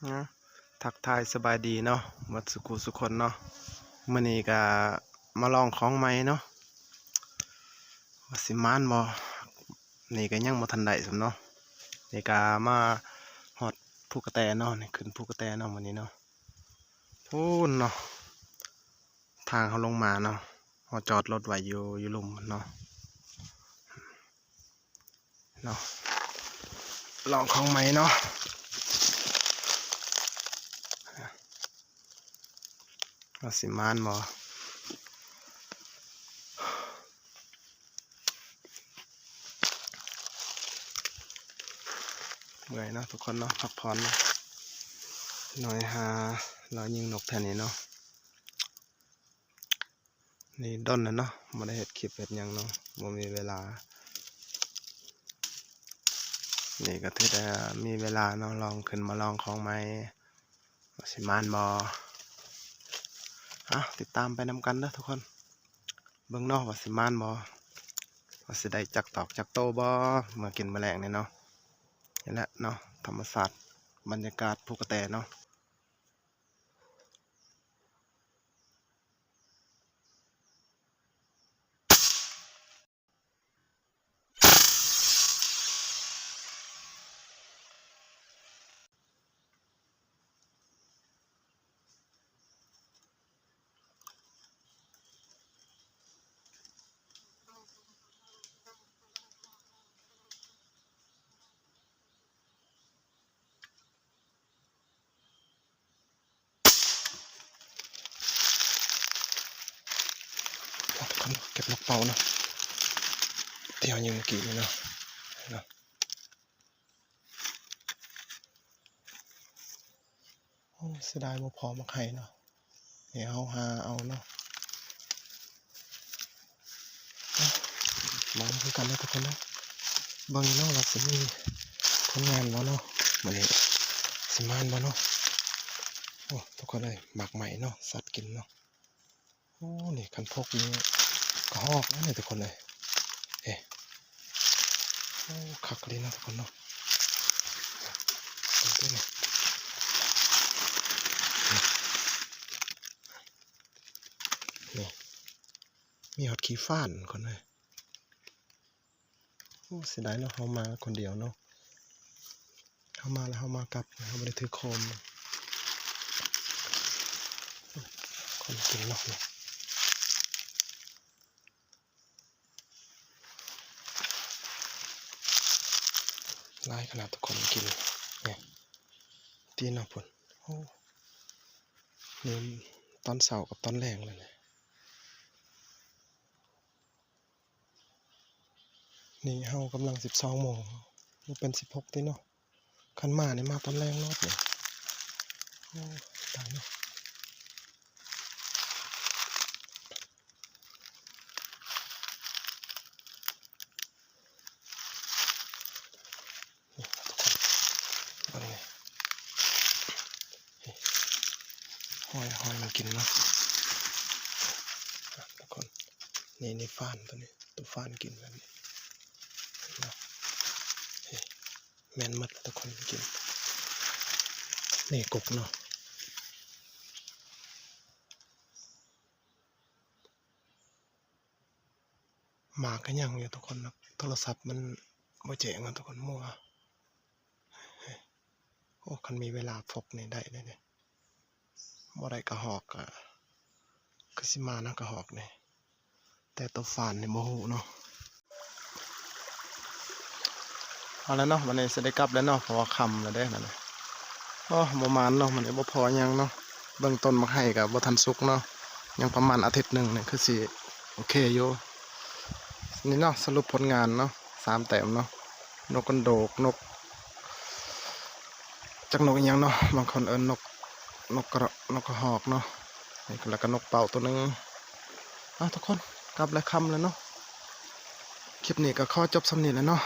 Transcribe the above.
ນະ ທັກທາຍສະບາຍດີເນາະ ໝົດສຸຄູ່ສຸຄົນເນາະ. ມື້ນີ້ກະມາລອງຂອງໃໝ່ເນາະ ວ່າຊິໝານບໍ່. ນີ້ກະຍັງບໍ່ທັນໄດ້ຊ້ຳເນາະ. ນີ້ກະມາຮອດພູກະແຕເນາະ ນີ້ຂຶ້ນພູກະແຕເນາະ ມື້ນີ້ເນາະ. ພຸ້ນເນາະ ທາງເຮົາລົງມາເນາະ ເຮົາຈອດລົດໄວ້ຢູ່ ຢູ່ລຸ່ມເນາະ. ເນາະ ລອງຂອງໃໝ່ເນາະ ວ່າຊິໝານບໍ່. ເມື່ອຍເນາະທຸກຄົນເນາະ ພັກຜ່ອນເນາະ ໜ້ອຍຫາລອຍຍິງນົກແຖວນີ້ເນາະ. ນີ້ດົນແລ້ວເນາະ ບໍ່ໄດ້ເຮັດຄລິບເຮັດຫຍັງເນາະ ບໍ່ມີເວລາ. ນີ້ກະຖືແຕ່ມີເວລາເນາະ ລອງຂຶ້ນມາລອງຂອງໃໝ່ ວ່າຊິໝານບໍ່. ເອົາ ຕິດຕາມໄປນຳກັນເດີທຸກຄົນ ເບິ່ງເນາະວ່າຊິໝານບໍ່ ວ່າຊິໄດ້ຈັກຕອກຈັກໂຕບໍ່ ເມື່ອກິນມື້ແລງນີ້ເນາະ. ນີ້ແຫຼະເນາະ ທຳມະຊາດ ບັນຍາກາດພູກະແຕເນາະ. ເກັບນົກເປົ້າເນາະ ທີ່ເຮົາຍິງເມື່ອກີ້ນີ້ເນາະ ເນາະ. ໂອ້ ເສຍດາຍບໍ່ພໍໝາກໄຮເນາະ ໃຫ້ເຮົາຫາເອົາເນາະ. ມາຄືກັນເນາະທຸກຄົນເນາະ ເບິ່ງເນາະວ່າຊິມີຜົນງານບໍ່ເນາະ ມື້ນີ້ຊິໝານບໍ່ເນາະ. ໂອ້ ທຸກຄົນເອີຍ ໝາກໄໝເນາະ ສັດກິນເນາະ. ໂອ້ ນີ້ຄັນພົກນີ້ກະຮອກແລ້ວນີ້ທຸກຄົນເອີຍ ເອີ. ໂອ້ ຄັກອີ່ຫຼີເນາະທຸກຄົນເນາະ ເບິ່ງຕິນີ້ ນີ້ ມີຮອດຂີ້ຟ້ານຄົນເອີຍ. ໂອ້ ເສຍດາຍເນາະ ເຮົາມາຄົນດຽວເນາະ ເຮົາມາແລ້ວເຮົາມາກັບ ເຮົາບໍ່ໄດ້ຖືໂຄມ ຄົນກິນເນາະ. ຫຼາຍຂະໜາດທຸກຄົນກິນ ນີ້ ຕີນອກພຸ້ນ. ໂອ້ ນີ້ຕອນເຊົ້າກັບຕອນແລງແລ້ວນີ້. ນີ້ເຮົາກຳລັງສິບສອງໂມງ ບໍ່ແມ່ນສິບຫົກຕິເນາະ. ຄັນມານີ້ມາຕອນແລງໂລດນີ້. ໂອ້ ຕາຍເນາະ. ນີ້ທຸກຄົນ ເບິ່ງນີ້ ນີ້ ຮອຍ ຮອຍມັນກິນເນາະ ທຸກຄົນ. ນີ້ ນີ້ຟານ ໂຕນີ້ ໂຕຟານກິນແບບນີ້ເນາະ. ນີ້ ແມ່ນໝົດແລ້ວທຸກຄົນກິນ. ນີ້ກົກເນາະ. ໝາກກະຍັງຢູ່ທຸກຄົນເນາະ ໂທລະສັບມັນບໍ່ແຈ້ງເນາະທຸກຄົນ ມົວ. ໂອ້ ຄັນມີເວລາພົກນີ້ໄດ້ເດ້ນີ້ ບໍ່ໄດ້ກະຮອກກະຄືຊິມານະ ກະຮອກນີ້ ແຕ່ໂຕຟານນີ້ບໍ່ຮູ້ເນາະ. ເອົາລະເນາະ ບາດນີ້ຊິໄດ້ກັບແລ້ວເນາະ ເພາະວ່າຄ່ຳແລ້ວເດ້ບາດນີ້. ໂອ້ ບໍ່ໝານເນາະ ມື້ນີ້ບໍ່ພໍຫຍັງເນາະ. ເບິ່ງຕົ້ນໝາກໄຮກະບໍ່ທັນສຸກເນາະ ຍັງປະມານອາທິດໜຶ່ງນີ້ ຄືຊິໂອເຄຢູ່. ນີ້ເນາະ ສະຫຼຸບຜົນງານເນາະ ສາມແຕ້ມເນາະ. ນົກກັນໂດກ ນົກ ຈັກນົກອີ່ຫຍັງເນາະ ບາງຄົນເອີ້ນນົກ ນົກກະ ນົກກະຮອກເນາະ. ນີ້ ແລ້ວກະນົກເປົ້າໂຕໜຶ່ງ. ເອົາ ທຸກຄົນ ກັບແລ້ວ ຄ່ຳແລ້ວເນາະ. ຄລິບນີ້ກະຂໍຈົບສ່ຳນີ້ແຫຼະເນາະ.